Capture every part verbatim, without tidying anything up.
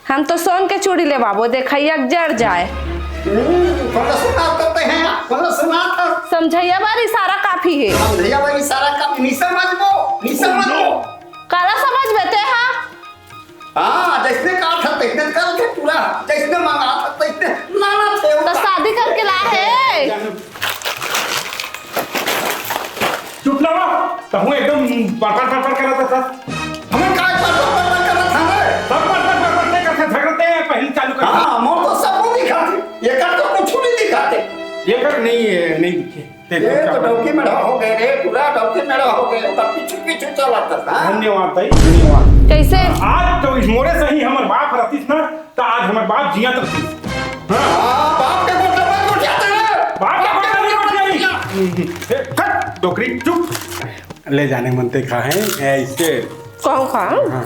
हम तो सोन के चूड़ी लेवाबो, देखइया के जर जाए। हम्म, बोलो सुना तो ते हैं, बोलो सुना तो। समझइया बर इशारा काफी हे। समझइया बर इशारा काफी, नहीं समझबो, नहीं समझबो। काला समझबे ते हा? हाँ, जैसने कहा था, तैसने करथे पूरा, जैसने मंगा था, तैसने लाना थे तो ओकर। शादी करके ला हे। चुप लावा, तहूँ एकदम बड़बड़ बड़बड़ करत हस। हमें काय बड़बड़ बड़बड़ करत हन रे? सब बड़बड़ बड़बड़ ते करथे, झगड़ते हैं, पहली चालू कर। हाँ, मोर तो सब दिखाते, एकर तो कुछ नहीं दिखाते। एकर नहीं है, नहीं दिखे। ते ये तो तो डौकी मेढ़ा हो गए रे, पूरा डौकी मेढ़ा हो गए, ओकर पीछू पीछू चलत हस, हाँ? धन्यवाद भाई, धन्यवाद। कैसे? आज तो इस मोरे से ही हमर बाप रहतीस ना, त आज हमर बाप जियत रहतीस। हाँ। हाँ, बाप के गोठिया मत गोठियाते रे। बाप के गोठिया नहीं गोठियाई। ए, हट, डोकरी, चुप। ले जाने मन ते खा है, ऐसे। कौन खा? हाँ।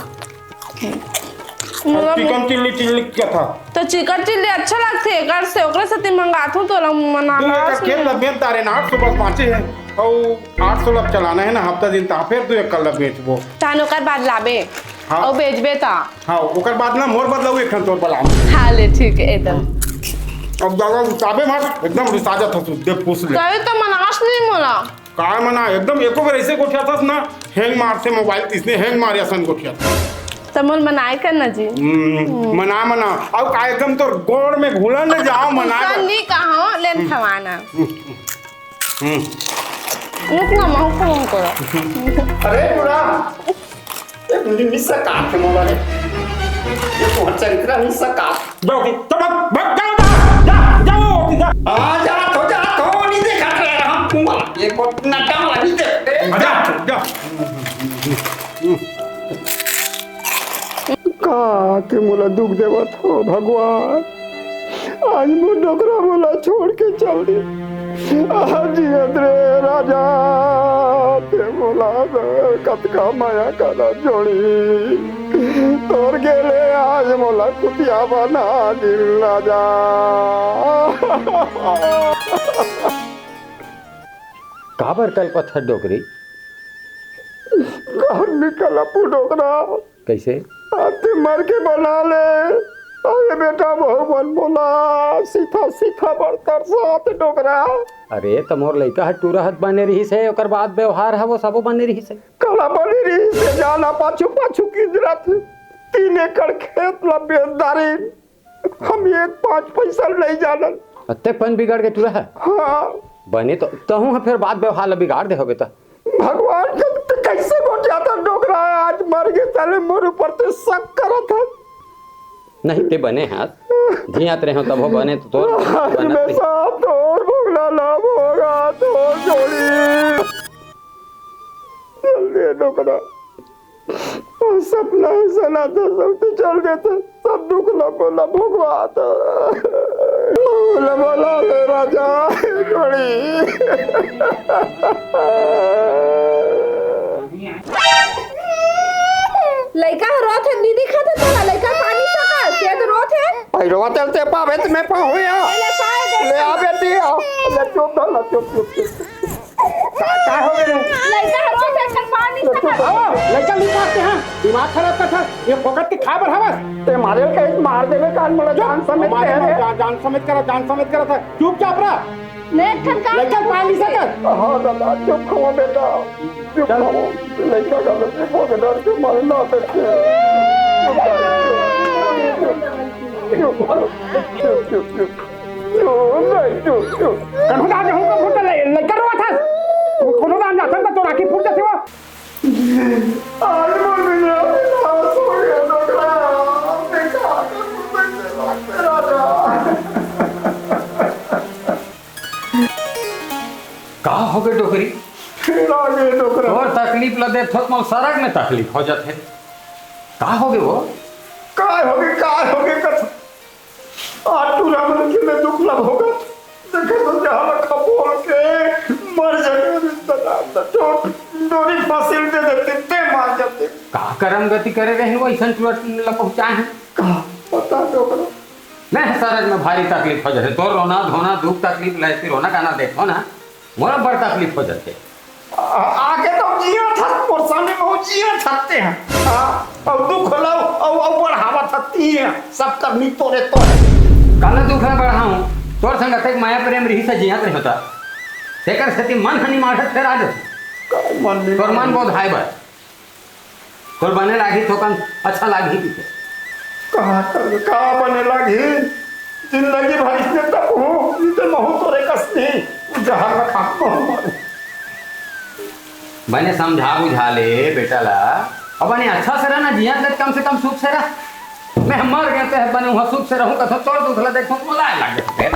मतलब चिकन चिल्ली टिल्ली क्या था? तो चिकन चिल्ली अच्छा लगथे, एकर से ओकरे सेती मंगाथूं, तोला मना दू एकड़ खेत ला बेच डारे ना, आठ सौ बस बांचे है। अउ आठ सौ ला चलाना है ना, हफ्ता दिन ता, फिर दू एकड़ ला बेचबो। तान ओकर बाद लाबे। हाँ। अउ बेचबे ता। हाँ, ओकर बाद ना मोर बदलाऊ एक ठन तोर बलाम। हाँ, ले, ठीक है, एकदम। अब ज्यादा रुसाबे मत, एकदम रुसा जात हस, दे पूछ ले। कहे तो मनास नहीं मोला। काय मना, एकदम एको बेर ऐसे गोठियाथस ना, hang मारथे मोबाइल, तइसने hang मारे असन गोठियाथस। त मोर मनाए कर ना जी। हम्म, मना, मना। अउ काय एकदम तोर गोड़ में घुला न जाओ, मना कर। नहीं कहो, लेन खवाना। हम्म। रुक ना, मैं फोन करो। अरे बुरा, ये नि-, निस्सा काट के मोला रे। ये बहुत चरित्रा निस्सा काट। जाओ, जाओ, भाग, भाग, जाओ, जा, जा, जाओ, जा। हाँ, जा, तो जा, तो नहीं देखा रहे हम तुम्हारा। ये बहुत नटा वाला नहीं देखते। जा, जा। का के मोला दुख देवत हो भगवान, आज मोर डोकरा मोला छोड़ के चल दे। आज जियत रे राजा, ते मोला कतका मया करा जोड़ी। तोर गेले आज मोला कुतिया बना दिल राजा। काबर कलपत हस डोकरी? काबर निकल अपू डोकरा? कैसे? अते मर के बना ले। अरे बेटा, भगवान मोला सीधा सीधा बड़ तरसात डोकरा। अरे, त मोर लइका ह टूरा हत बने रिहिस हे, ओकर बाद व्यवहार ह वो सबो बने रिहिस हे। काला बने रिहिस हे, जाना पाछू पाछू की जरूरत हे। तीन एकड़ खेत ला बेच डारिन। हम एक पाँच पैसा नहीं जानन। अतेक पन बिगड़ के टूरा ह। हाँ। बने तो तहूँ ह फिर बात व्यवहार ला बिगाड़ दे होबे त। भगवान के त कैसे गोठियाथस डोकरा, आज मर गे साले मोर ऊपर ते शक करत हस। नहीं ते बने हस, जियत रहे हो तब हो बने तो तोर आज बना मैं ते। साहब तोर भोगना ना भोगा तोर जोड़ी। चल दे डोकरा। सपना ऐसा ना था, सब तो चल देते, सब दुख ला बोला भोगवा था। बोला बोला ले राजा, घोड़ी। लइका ह रोत हे, नी दिखत हे तोला? लइका पानी सका, के तो रोत हे। पैरवा चलते पावे त मैं पाहूँ या। ले पाए दे। ले आ बेटी, आ। ले चुप धर, ले चुप, चुप, चुप। का, का हो गे रे? लइका रोत हे, एकर पानी सका। आओ, लइका लुका के हाँ, दिमाग खराब कर था। ये फोकट के खा बर हवस। ते मारे के मार देवे कान मोला चुप, जान समेत मार, कहे मार, रे। जान, जान समेत करा, जान समेत करा था। चुपचाप रह। नेक ठन काम लइका पानी सका। हाँ दादा, चुप खो बेटा, चुप चल। खो। लइका का लइका को डर के मारे ना सके। चुप, चुप, चुप, चुप, चुप। चुप, नहीं, चुप, चुप। कन्हू दादा, हमको फुट ले, लइका रोवा था। कोनो दान जाता तो तोर आँखी फूट जाती वो। आज मोर बिना विनाश हो गया डोकरा। मैं का करूं, मैं के बात करा जा। का हो गे डोकरी? फिर आ गे डोकरा। तोर तकलीफ ल देख थोक मोर सरग में तकलीफ हो जाथे। का हो गे वो? काय हो गे, काय हो गे कथा? आज टूरा मन के मैं दुख ला भोगत। देखे तो जहाँ ला खपोल के मर जाते रिश्तेदार ला। जो डोरी फसिल दे देते, ते मार जाते। का करम गति करे रहे वो, ऐसन टूरा ला पहुँचाए हैं? का पता डोकरा। नहीं, सरग में भारी तकलीफ हो जाते। तोर रोना धोना, दुख तकलीफ ले, फिर रोना गाना देखो ना, मोला बड़ तकलीफ हो जाते। आ-, आगे तो जियत हस, मोर सामने में जियत हस तें ह। हाँ, अउ दुख ल, अउ, अउ बढ़ावत हस तें ह, सब करनी तोरे तो हे। काला दुख ला बढ़ाऊं, तोर संग अतेक मया प्रेम रिहिस हे, जियत रहेंव त। तेकर सेती मन ह निमाढ़त फेर आ जाथे। का मन तोर मन निमाढ़त? बोधाय बर। तोर बने लागही थोकन, अच्छा लागही कहिके। कहाँ कर, का बने लागही? जिंदगी भर इसने तपहूं, इते महूं तोरे कस नहीं, जहर ल खा महूं मरूं। बने समझा बुझा ले बेटा ला, अउ बने अच्छा से रह ना, जियत ले कम से कम सुख से रह। मैं मर गेंव त बने उहां सुख से रहूं, कथों तोर दुख ला देखथों, मोला लाग जाथे।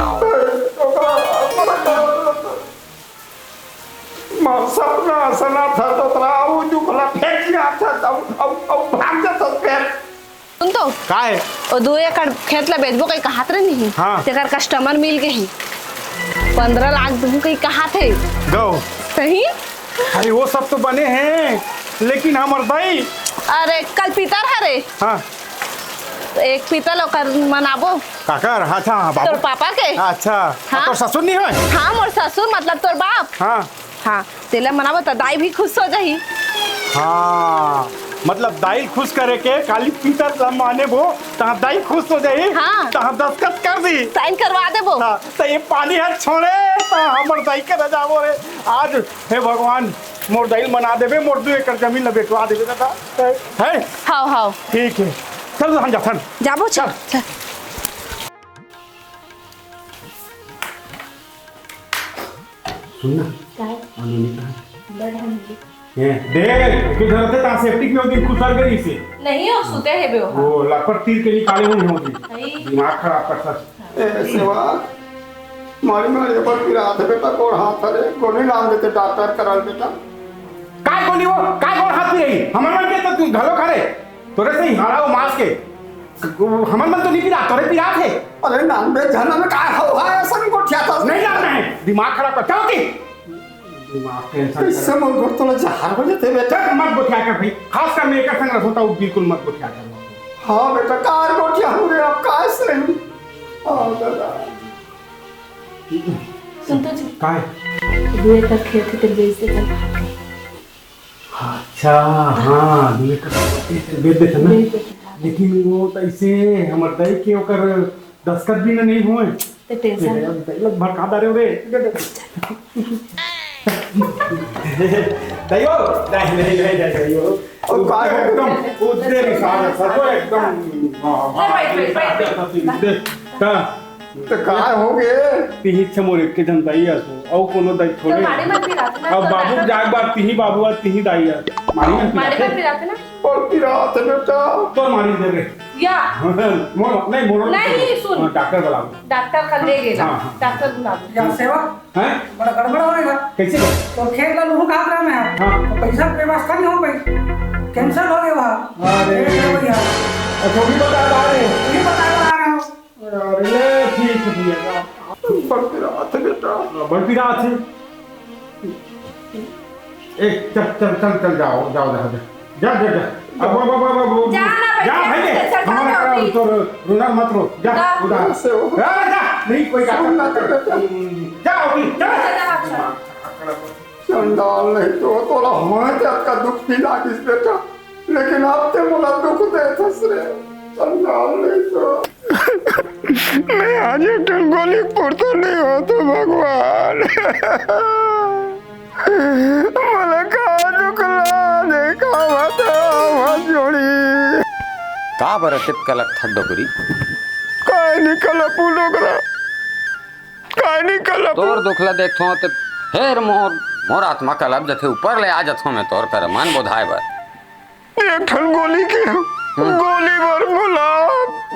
मोर सपना असन आथे, तोर दुख ला फेंक आथे, अउ, अउ, अउ भाग जाथे फेर। सुन तो। काय? ओ दू एकड़ खेत ला बेचबो कही कहात रहे नहीं? हाँ। तेकर customer मिल गे हे। पंद्रह लाख दूं कही कहात हे। गौ। सही? अरे वो सब तो बने हे, लेकिन हमर दाई। अरे कल पितर हरे। हाँ। एक पितर ल ओकर मनाबो। काकर? अच्छा, हाँ, बाबू। तोर पापा के। अच्छा। हाँ। तोर ससुर नहीं होय? हाँ, मोर ससुर मतलब तोर बाप। हाँ। हाँ, तेला मनाबो त दाई भी खुश हो जाही। हाँ, मतलब दाई ल खुश करे के काली पितर ला मानेबो, तहाँ दाई खुश हो जाही। हाँ। तहाँ दस्तखत कर दी। Sign करवा देबो। हाँ, त ये पानी हर छोड़े, त हमर दाई के रजाबो रे। आज, हे भगवान, मोर दाई ल मना देबे, मोर दू एकड़ जमीन ला बेचवा देबे दादा। हे? हाव, हाव। ठीक हे। चल, हम जाथन। जाबो, चल। चल। सुन ना। काय? अनु नहीं कहा। बड़ हम जी। ए, देख, तू धरते ता safety के ओदिन कुसर गई से। नहीं हो, सुते हे बे ओहा। वो लपर तीर के निकाले हुए होती। भाई। दिमाग खराब कर सक। ए, सेवा, मारी मारी पर पिरात हे बेटा, गोड़ हाथ हरे, गोली लान देते डॉक्टर करल बेटा। काय गोली वो? काय गोड़ हाथ पिरही? हमर मन के तो तू घलो करे। तोरे से ही हारा वो मास के। हमर मन तो नहीं पिरात, तोरे पिरात हे। अरे नान बे, झरना में काय हवा है, ऐसा नहीं गोठिया था। नहीं जाना है, दिमाग खराब कर, चलो की। दिमाग tension इससे कर। मन गोड़ तोला जहर हो जाते बेटा। चल, मत गोठिया कर भाई, खास कर मैं एक संग रहता हूँ, बिल्कुल मत गोठिया कर। हाँ बेटा, कार गोठिया हो रे, अब काय से नहीं? हाँ दादा। सुन तो जी। काय? दू एकड़ खेत हे, तेला बेच दे चल। अच्छा, हाँ, दू एकड़ खेत हे, बेच देथन ना। बेच देथन। लेकिन वो तो ऐसे हमर दाई के ओकर दस्तखत भी ना नहीं होय। तो tension। तेरे दाई लग भड़का डारे रे। दाइयो, नहीं, नहीं, नहीं, नहीं, दाइयो। और का है? एकदम उद्दे निशान है, सब एकदम, हाँ, ले, बैठ, बैठ, बैठ, बैठ। उद्दे, का? तो का हो गे? तिही छे मोर एक के जन दाई आसो, अउ कोनो दाई थोड़े। तो माड़ी मत पिरात ना, अब तो बाबू डॉक्टर जाए बार तिही बाबू आ, तिही दाई आ। माड़ी मत माड़ी पिरात। मत पिरात ना। और पिरात है बेटा। तो माड़ी दे रे। या। मोर, नहीं, मोर। नहीं, सुन। हाँ, डॉक्टर बुलाओ। डॉक्टर का ले गेला। हाँ, हाँ। डॉक्टर बुलाओ। या सेवा? हैं? बड़ा गड़बड़ हो गया। कैसे? तो खेत ला लूहूं कहा था मैं। हाँ। तो पैसा के व्यवस्था नहीं हो पाई। Cancel हो गया वहाँ। अरे। ये भैया। अच्छा, वो भी बता रहा है। ये बता रहा हूँ। अरे, ठीक है भैया। बड़ पिरात है बेटा। हाँ, बड़ पिरात है। ए, चल, चल, चल, चल, जाओ, जाओ, जाओ, जाओ। जा, जा, जा। अब, अब, अब, अब, अब, जा ना भाई, जा जा, भाई, चल, चल, हमारा चल, करा, चल। तो रो-, रोना मत रो। जा, जा। उधर। कैसे हो? जा, जा, नहीं, कोई जा, सुन ना, जा, जा, जा। जा, अभी, जा। जा, जा, जा। चंडाल नहीं तो तोला होने ते अतका दुख भी लागिस बेटा, लेकिन अब ते मोला दुख देथस रे, चंडाल नहीं तो। मैं आज एक ठन गोली पुरता नहीं हो तो भगवान। मोला का दुख ला दे, का बताओ, हाथ जोड़ी। का बर अतेक कलप थक डोकरी? काय निकलपू डोकरा, काय निकलपू। तोर दुख ला देखथों ते फेर मोर, मोर आत्मा कलप जथे, ऊपर ले आ जथों मैं तोर कर मन बोधाय बर। एक ठन गोली के हम्म। गोली बर मोला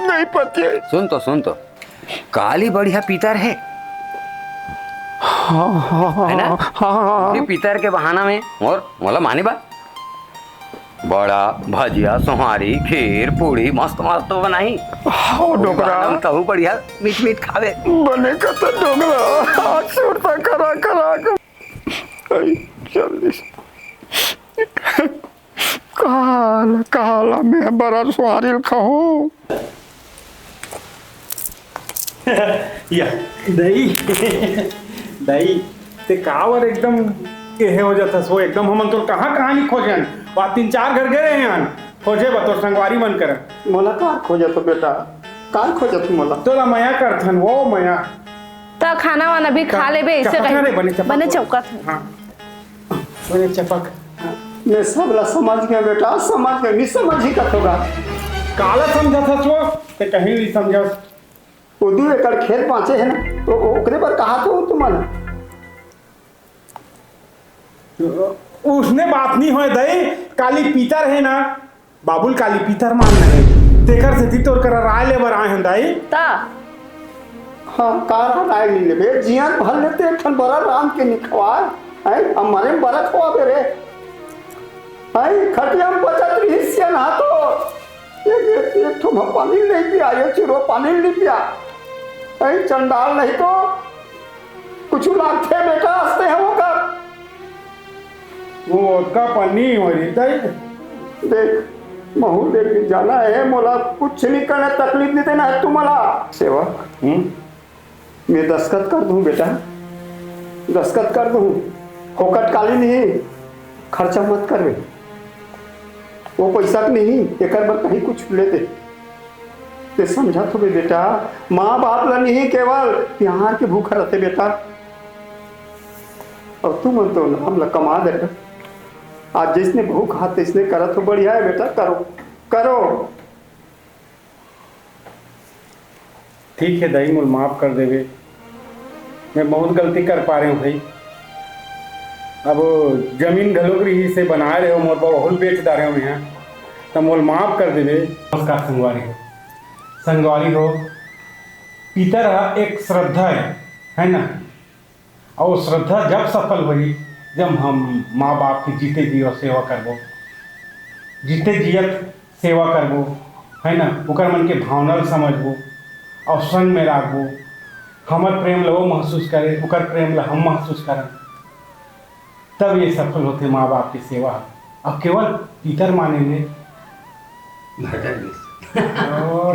नहीं पतिये। सुन तो, सुन तो, काली बढ़िया पितर हे। हाँ, हाँ, हाँ, है ना? हाँ, हाँ, हाँ। ये पितर के बहाना में मोर, मोला माने बा। बड़ा, भजिया, सोहारी, खीर, पूड़ी, मस्त, मस्त बनाही। हाँ, पूड़ी डोकरा। बहाना में तहू बढ़िया, मीठ, मीठ खावे। बने कत डोकरा, हाथ सुरता करा, करा के। आई, जल्दी से। काल, काला में बड़ा सोहारी ल खाहूं। या, दई, दई, ते काबर एकदम के हे हो जाथस वो एकदम, हमन तोर कहाँ कहाँ नहीं खोजन, वहाँ तीन चार घर गए रहे हन खोजे बर तोर संगवारी मन कर। मोला कार खोजत हो बेटा, कार खोजत हो मोला? तोला मया करथन वो मया। त खाना वाना भी खा लेबे, ऐसे चपक ना रे, कहीं। बने चपक बने हो। चौकत है। हाँ, बने चपक। मैं सब ला समझ गया बेटा, समझ गया, नहीं समझ ही कत होगा। काला समझत हस वो, ते कहीं नहीं समझस। वो दू एकड़ खेत बाँचे है ना, तो ओकरे बर कहा तो तुमन। उसने बात नहीं होय दई, काली पीतर है ना, बाबुल काली पीतर मानना है, तेकर सेती तोर करा राय ले बर आए हैं दाई। ता हाँ, का राय नहीं लेबे, जियन भर लेते एक ठन बरा राम के निखवाए, हैं? हम मरे में बरा खवाबे रे। हैं? खटिया में बचत रही सियन हाथो। एक, एक, एक ठो पानी नहीं पिया, ये चिरो पानी नहीं पिया। हैं? चंडाल नहीं तो कुछ लागथे बेटा, हंसते हैं वो कर। वो का पानी हो रही दाई। देख, महू लेके जाना है, मोला कुछ नहीं करना, तकलीफ नहीं देना है तू मोला। सेवक, हम्म? मैं दस्तखत कर दूं बेटा, दस्तखत कर दूं, फोकट काली नहीं, खर्चा मत करबे। वो पैसा के नहीं, एकर बर कहीं कुछ ले दे। ते समझत होबे बेटा, माँ बाप ला नहीं केवल प्यार के भूखा रहते बेटा। और तुमन तो नाम ला कमा दे। आज जैसने बहू कहा तैसने करत हो, बढ़िया है बेटा, करो, करो। ठीक है दाई, मोल माफ कर देवे, मैं बहुत गलती कर पारे हूँ भाई। अब जमीन घलोक रही से बनाए रहे हो, मोर बर ओहू ल बेच डारे हूँ मैं, त मोल माफ कर देवे। नमस्कार संगवारी हो, संगवारी हो, पितर ह एक श्रद्धा है, है ना? और श्रद्धा जब सफल होही, जब हम माँ बाप के जीते जियो सेवा करबो, जीते जियत सेवा करबो, है ना, ओकर मन के भावना ल समझबो और संग में राखबो, हमर प्रेम ल वो महसूस करे, ओकर प्रेम ल हम महसूस करन, तब ये सफल होथे माँ बाप के सेवा। अब केवल पितर माने ले भजन।